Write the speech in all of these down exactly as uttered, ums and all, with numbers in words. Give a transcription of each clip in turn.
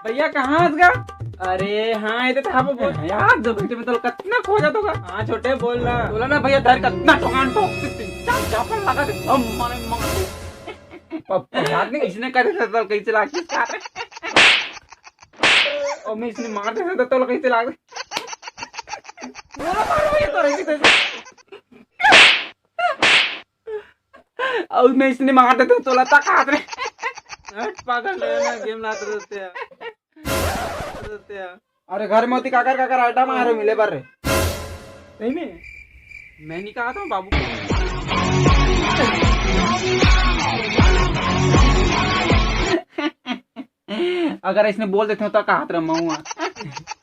भैया, कहाँ हस गा? अरे हाँ, ये तो था वो बोल यार, दो घंटे में तो कतना खो जाता होगा। हाँ छोटे, बोल ना। बोला ना भैया, धर कतना ठोकान ठोक, तीन चार झापड़ लगा दे, हम मारे मार। प-, प-, बात नहीं, इसने करे थे तो कैसे लागते सारे। और मैं इसने मार देता तो कैसे लागते। बोला मारो भैया, तो ऐसे कैसे? और मैं इसने मार देता तो लता खात रे। हट पागल, ले ना, गेम लात रहते हैं। रहते हैं। अरे घर में होती काकर काकर आटा मारो मिले बर रे। नहीं, नहीं, मैं नहीं कहा था बाबू को। अगर इसने बोल देते हो तो कहा था मऊआ।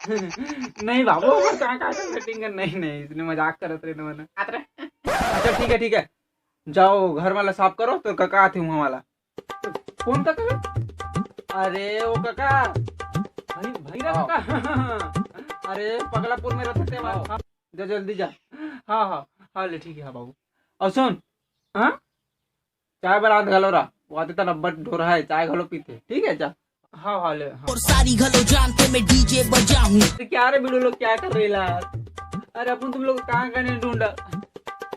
नहीं बाबू, वो कहाँ कहाँ से सेटिंग कर, नहीं, नहीं, इसने मजाक करत रहे ना, मना। अच्छा ठीक है, ठीक है, जाओ घर वाला साफ करो, तो काका आते हुआ वाला। कौन काका? अरे वो काका, भाई, भैरा हाँ। काका। अरे पगलापुर में रहते थे वहाँ। हाँ। जा जल्दी जा। हाँ, हाँ, हाँ, ले ठीक है, हाँ बाबू। और सुन, हाँ, चाय बना घलो रहा, वो आते तन अब्बड़ ढोरहा है, चाय घलो पीते, ठीक है, जा। हाँ, हाँ, ले, हाँ। और सारी घलो जानते मैं डीजे बजाऊं। तो क्या रे बिड़ू लोग, क्या कर रहे ला? अरे अपन तुम लोग कहाँ कहाँ नहीं ढूंढा।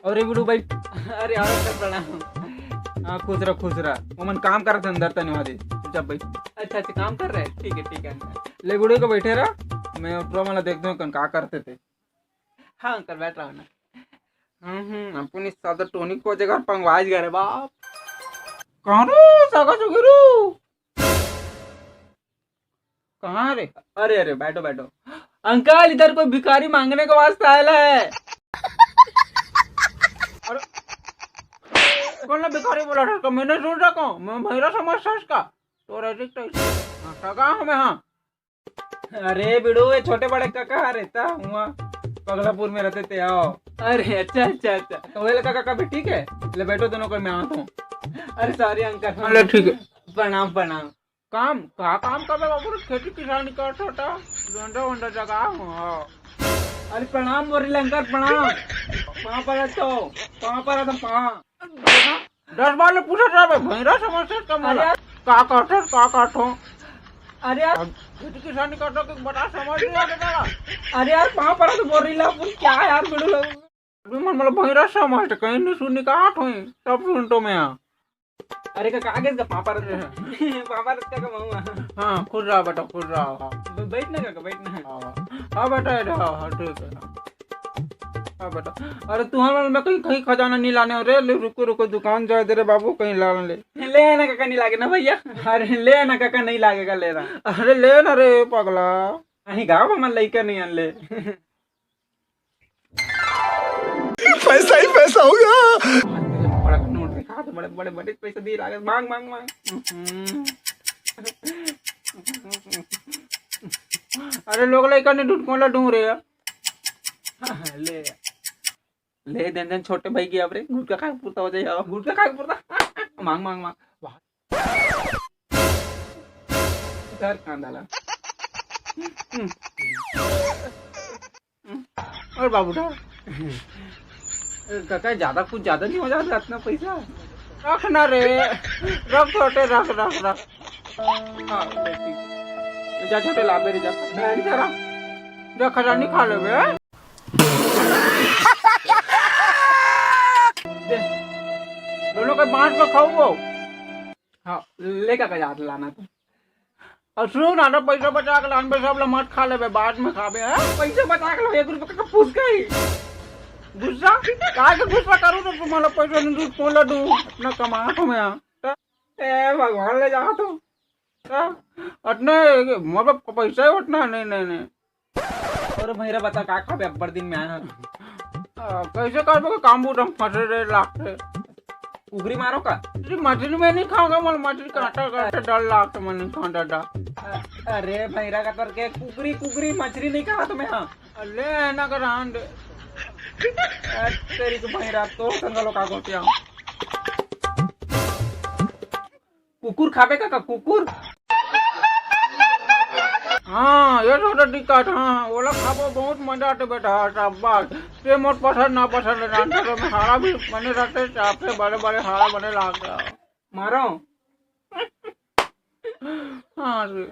अरे बिड़ू भाई, अरे आओ सर, प्रणाम। हाँ, खुश रह, खुश रह। वो मन काम करत हे अंदर, तने वहाँ दे, चुपचाप बैठ। अच्छा, अच्छा, काम कर रहे हैं, ठीक है, ठीक है। ले बिड़ू को बैठे रहा, मैं ऊपर वाला देखता हूँ कौन का करते थे। हाँ अंकल, बैठ रहा हूँ ना। हम्म, हम्म, अपन इस साल तो टोनी को जगह पंगवाज गए रे बाप। कहाँ रे, सगा सुगिरू? कहाँ रे? अरे, अरे, बैठो, बैठो। अंकल, इधर कोई भिखारी मांगने के वास्ते आया है। अरे, कौन ला भिखारी बोला था? मैंने सुन रखा हूँ, मैं भैरा समझ था इसका। तो रजिस्टर, हाँ, सगा हूँ मैं, हाँ। अरे बिड़ू, ये छोटे बड़े काका रहता हुआ पगलापुर में रहते थे, आओ। अरे अच्छा, अच्छा, अच्छा। तो वेले काका, कभी ठीक है, ले बैठो दोनों को, मैं आता हूँ। अरे सॉरी अंकल। हाँ, ले ठीक है। प्रणाम, प्रणाम। काम का काम करबे बाबू रे, खेती किसानी कर छोटा, डोंडा वोंडा जगा हूँ, हाँ। अरे प्रणाम बोल रहे अंकल, प्रणाम। पाँव पर तो, पाँव पर तो पाँव। दस बार ले पूछत रहा भाई, भैरा समझ से कम अरे वाला। यार। का करथस, का करथो? अरे यार। अब खेती किसानी करथो कि बता, समझ नहीं आता तेरा। अरे यार, पाँव पड़ा तो बोल रही ला, क्या यार, बिड़ू लोग। अभी मन मतलब भैरा समझ तो कहीं नहीं सुनी, कहा थोई, सब सुन तो मैं यहाँ। अरे का, का आगे का पापा रहते हैं। पापा रहते का महुआ। हाँ, खुश रहा बेटा, खुश रहा। ब-, बैठ ना काका, बैठ ना। हाँ, हाँ बेटा, हाँ, हाँ, ठीक है। हाँ बेटा, अरे तू हमारे में कहीं, कहीं खजाना नहीं लाने हो रे, ले रुको, रुको, दुकान जाए दे रे बाबू, कहीं ला ले। ले आना काका, नहीं लागे ना भैया। अरे ले आना काका, नहीं लागेगा, ले रहा। अरे ले ना रे पगला। कहीं गाँव में लइका नहीं आन ले। पैसा ही पैसा होगा। बड़ा नोट दिखा दे, बड़े, बड़े, बड़े पैसा दिए लागे, मांग, मांग, मांग। हम्म। अरे लोग लइका नहीं ढूंढ, कौन ला ढूंढ रहे हैं? ले। ले देन देन छोटे भाई की, अब रे गुटखा खा के पुरता हो जाए, अब गुटखा खा के पुरता। मांग, मांग, मांग। वाह। धर कांदा ला। हम्म। हम्म। और बाबू धर। काका, ज्यादा, कुछ ज्यादा नहीं हो जाता इतना पैसा? रख ना रे, रख छोटे, रख, रख, रख। हाँ, ले ठीक। जा छोटे, ला मेरे जा। मैं नहीं करा। जा खजानी खा ले बे। दे। दोनों के बांट के खाओ वो। हाँ, लेकर के जात लाना तू। और सुनो ना, तो पैसा बचा के लान बे, सब ला मत खा लेबे, बाद में खाबे, हैं? पैसा बचा के ला, एक रुपये का फूस गई। गुस्सा? काहे के गुस्सा करूँ तो तुम्हारा पैसा नहीं दूँ, कौन ला दूँ? अपना कमा तो मैं यहाँ। ए, भगवान ले जाओ तो। हाँ? अतने, मतलब, पैसा ही उतना नहीं, नहीं, नहीं। अरे भैरा बता, का खाबे, अब्बड़ दिन में आया है। आ, कैसे करबो के काम बूता में फंसे रहे लागथे। कुकरी मारो का? अरे मछली मैं नहीं खाऊंगा, मन मछली कांटा कांटा डर लागथे, मैं नहीं खाऊं दादा। अ-, अरे भैरा का तर के कुकरी, कुकरी मछली नहीं कहा तुम्हें, हाँ? अरे ना कर रांड। अरे तेरी तो भैरा तो संगलो का गोटिया। कुकुर खाबे का, का कुकुर? हाँ, ये तो दिक्कत, हाँ, हाँ, ओला खाबो, बहुत मजा आते बेटा, शाबाश। ते मोर पसंद ना पसंद है, जानते तो मैं हाड़ा भी बने रहते, चापे बड़े बड़े हाड़ा बने लागथे। मारो। हाँ जी।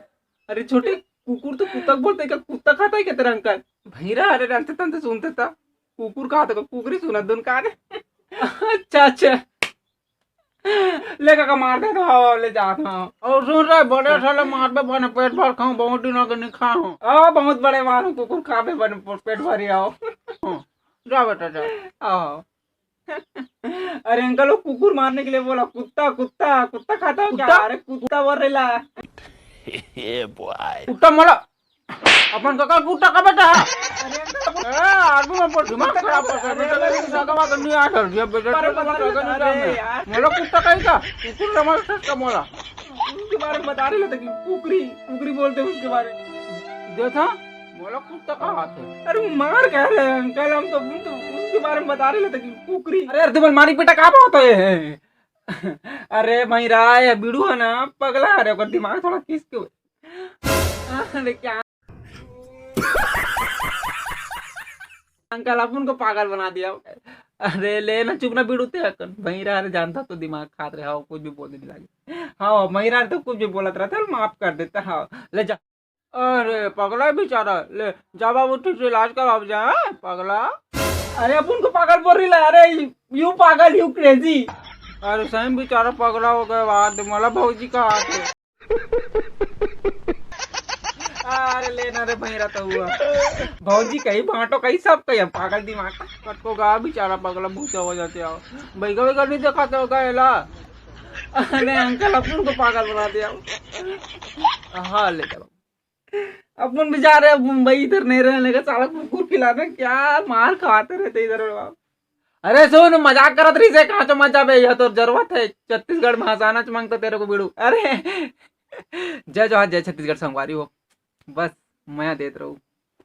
अरे छोटे, कुकुर तो कुत्ता के बोलथे, का कुत्ता खाता हे का तेरा अंकल? भैरा, अरे रंते तंते सुनते त कुकुर कहा तो कुकरी सुनत दुन का रे? अच्छा, अच्छा। ले काका, मार दे तो, हाँ, ले जात हँव। अउ सुन रे, बड़े साले मारबे बने पेट भर खाहूँ, बहुत दिन हो गए नहीं खाए हँव। हाँ, बहुत बड़े मार हूँ, कुकुर खाबे बने पेट भरी आओ। हाँ, जा बेटा जा। आओ। अरे अंकल, वो कुकुर मारने के लिए बोला, कुत्ता, कुत्ता, कुत्ता खाता हो क्या? कुत्ता? अरे कुत्ता बोल रेला। कुत्ता मोला अपन काका कुत्ता का बेटा। अरे अंकल, ए, आदमी में पर दिमाग खराब कर दे। अरे, अरे, अरे, अरे, नहीं आ कर दिया बेटा, अरे, तो अरे, अरे, अरे, यार। मोला कुत्ता कही का? कुकुर समझ सकता मोला। उसके बारे में बता रहे थे कि कुकरी, कुकरी बोलते हैं उसके बारे में। देखा, मोला कुत्ता का हाथ है। अरे मार कह रहे हैं अंकल, हम तो, हम तो उसके बारे में बता रहे थे कि कुकरी। अरे यार, तुम्हारे मारी बेटा कहाँ पे होता है? अरे भाई राय, बिड़ू है ना, पगला है रे, ओकर दिमाग थोड़ा किस के। अरे क्या अंकल, अपन को पागल बना दिया। अरे ले ना, चुप ना बिड़ू ते अकन। भाई रा, अरे जानता तो दिमाग खात रहे, हाँ, कुछ भी बोलने नहीं लगे। हाँ, महिरा तो कुछ भी बोलत रहता है, माफ कर देता, हाँ, ले जा। अरे पगला बेचारा, ले जा बाबू, ठीक से इलाज कराओ जा, हाँ, पगला। अरे अपन को पागल बोल रही ला, अरे you पागल, you crazy। अरे सही बेचारा पगला हो गया, बाद मोला भौजी का हाथ है। अरे लेना रे भैरा तो हुआ। भौजी कही, भांटो कही, सब कही, अब पागल दिमाग का। कटको गा बेचारा पगला भूसा हो जाते आओ। बैगा वैगा नहीं दिखाते हो गए ला। अरे अंकल, अपन को पागल बना दिया। हाँ, ले चलो। अपन बेचारे अब मुंबई इधर नहीं रहने का, साला कुकुर खिलाना, क्या मार खाते रहते इधर बाप। अरे सुन, मजाक करत रही से, कहाँ चो मत जाबे, यह तो जरूरत है। छत्तीसगढ़ में हंसाना च मांगता तेरे को बिड़ू। अरे जय जोहार, जय छत्तीसगढ़ संगवारी हो, बस मया देत रहू,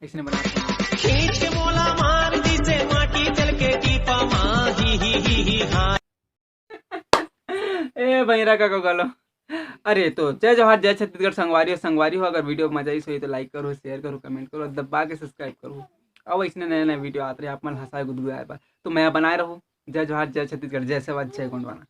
इसने बना। खींच के मोला मार दिसे माटी चल के टीपा मा, ही, ही, ही, ही, हाँ। ए भैरा का को गलो। अरे तो जय जोहार, जय छत्तीसगढ़ संगवारी हो, संगवारी हो, अगर वीडियो मजा आई होई तो लाइक करो, शेयर करो, कमेंट करो, दबा के सब्सक्राइब करो। अब इसने नए नए वीडियो आते रहे, आप मन हंसाए गुदगुआए बा। तो मया बनाए रहो। जय जोहार, जय छत्तीसगढ़, जय सेवा, जय गोंडवाना।